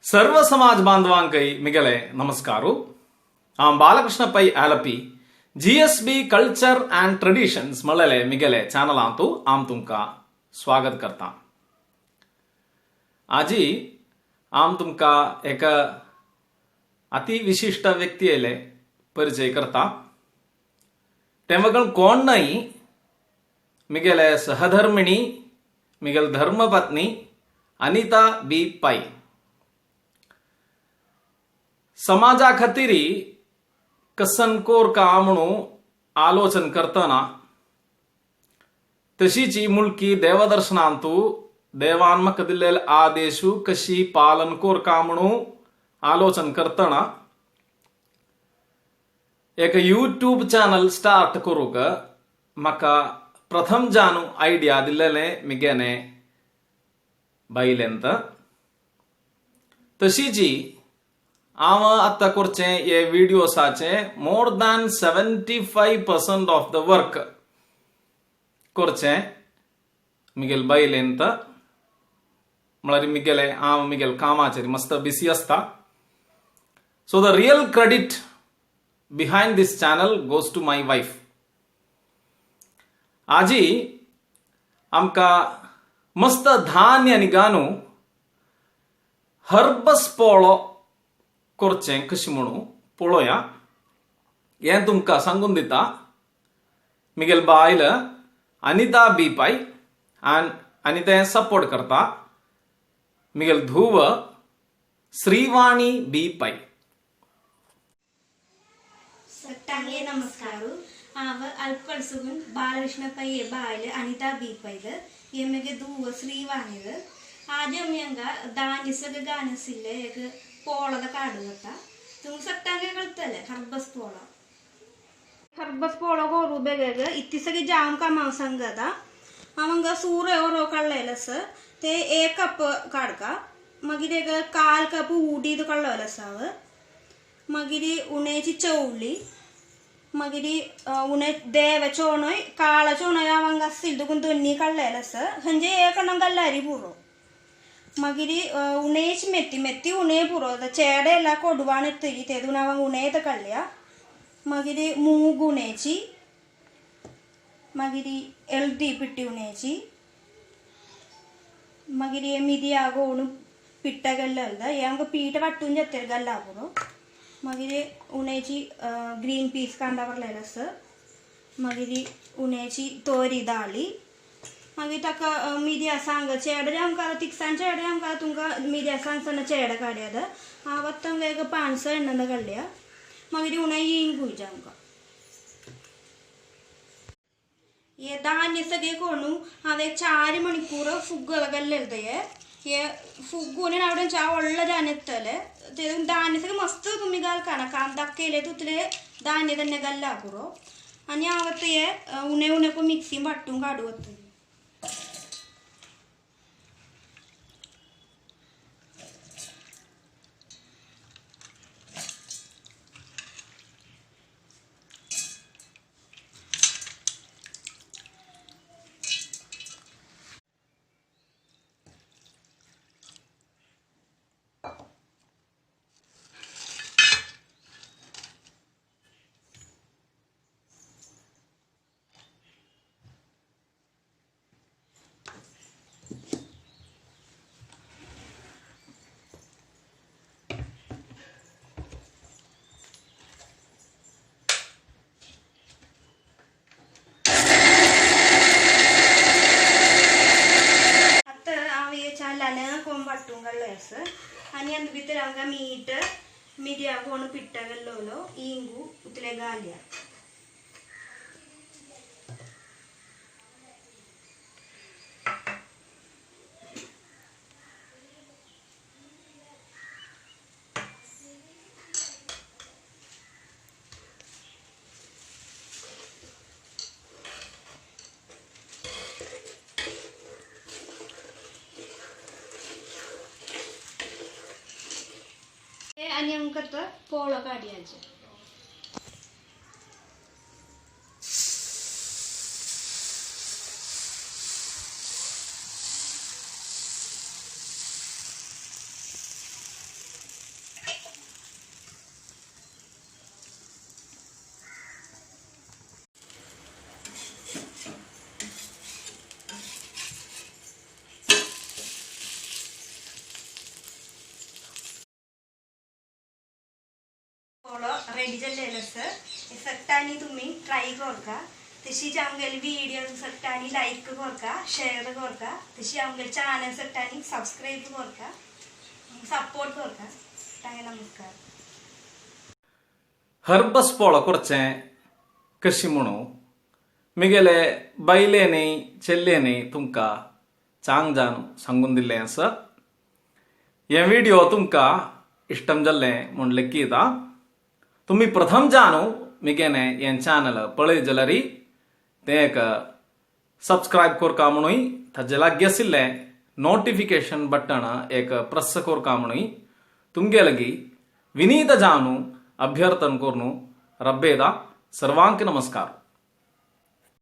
सर्व समाज बांधवांकय मिगेले नमस्कारू. हांव Balakrishna Pai Alleppey, GSB culture and traditions म्हणलेले मिगेले चॅनलांतू हांव तुमकां स्वागत करता. आजी हांव तुमकां एक अति विशिश्ट व्यक्तीले परिचय करता. तें वगळ कोण न्हय, मिगेले सहधर्मिणी, मिगेल धर्मपत्नी अनिता बी पै. समाजा खातीर कसन कोर का म्हणून आलोचन करतना तशीची मुलकी देवदर्शनांतू देवान म्हाका दिल्लेले आदेशू कशी पालन कोर का म्हणून आलोचन करतना एक यूट्यूब चॅनल स्टार्ट करूंक म्हाका प्रथम जानू आयडिया दिल्लेले मिगेने बायलेंत. तशीची हांव आतां करचें हे विडियोसाचे more than 75% of the work करचें मिगेल बायलेंत. म्हळ्यार मिगेले हांव मिगेल कामाचेर मस्त बिसी आसता. So the real credit behind this channel goes to my wife. आजी आमकां मस्त धान्य आनी गानू हर्बस पोळो करचें कशें म्हणून पळोवया. हें तुमकां सांगून दिता मिगेल बायल अनिता बी पै आनी तें सपोर्ट करता मिगेल धूव श्रीवाणी बी पै. सट्टांगे नमस्कार. हांव अल्पकळसून बालकृष्ण पै बायल अनिता बी पैल, हे मगे धूव श्रीवाणील. आज आमी हांगा धान्य सगळें गाणें आशिल्लें एक पोळो काडू जाता. तुमकां सट्टांगे कळटलें हर्बस पोळो. हर्बस पोळो करू बेगेग इतली सगळी जाम कामां सांगता. हांव हांगा सूर ओरो काडलेलें आसा ते एक कप काडका, मागीर एक काल कप उडीद काडलेलो आसा हांव, मागीर उण्याची चवळी, मागीर उणे देवे चोणय काळा चोणय हांव हांगा आशिल्ले देखून दोन्ही काडलेलें आसा. खंयचे एक घाल्यार पुरो. मागीर उणेच मेथी, मेथी उणे पुरो, चेडे ಎಲ್ಲ ಕೊಡುವಾण येतली तेदून हांव उणेत काडल्या. मागीर मूग उण्याची, मागीर हळदी पिट्टी उण्याची, मागीर मिरया गोणू पिट्टा गेल्ले हे आमकां पीठ वांटून जातकीर घाल्ला पुरो. मागीर उण्याची ग्रीन पीस कांदा भरलेलो आसा, मागीर उण्याची तोरी दाळी, मागीर ताका मिरया सांग चेडे आमकां तिकसान चेडे आमकां तुमकां मिरया सांग चेडे काडयात. हांव आतां हांगा एक पांच स एण्णा काडल्या. मागीर उणे हिंग गुयजा आमकां. हे धान्य सगळे कोणू हांवें एक 4 मणिकूर फुग्ग घाल्लेले. हे हे फुग्गून आवडेन च्या व्हडलो धान्य येतले ते धान्य सगळें मस्त तुमी घालकाना कांदा केले तितले धान्य धान्य घाल्ला पुरो. आनी हांव आतां हे उणे उणे पळय मिक्सी वांटून काडू वतलें. आनी अंद भितर हांगा मीठ मिरया कोण पिट्टा घाल्लो इंगू उतले घालया. आनी आमकां आतां पोळो काडयाचें. रेडी जाल्लेलो आसा. सगळ्यांनी तुमी ट्राय करका. तशीच आमगेली व्हिडिओ सगळ्यांनी लायक करका, शेअर करका. तशी आमगेले चॅनल सगळ्यांनी सबस्क्राईब करका, सपोर्ट करका. तांगे नमस्कार. हर्बस पोळो करचें कशी म्हणू मिगेले बायलेनी चेल्लेनी तुमकां चांग जावन सांगून दिल्लें आसा. हे व्हिडिओ तुमकां इश्टम जाल्लें म्हूण लेखिता. तुमी प्रथम जानू मिगेने हें चॅनल पळय जाल्यार तें एक सबस्क्रायब करका म्हणूय, ताजे लागीं आशिल्लें नोटिफिकेशन बटन एक प्रेस करका म्हणूय तुमगे लागीं विनीत जानू अभ्यर्थन करून रब्बेदा. सर्वांक नमस्कार.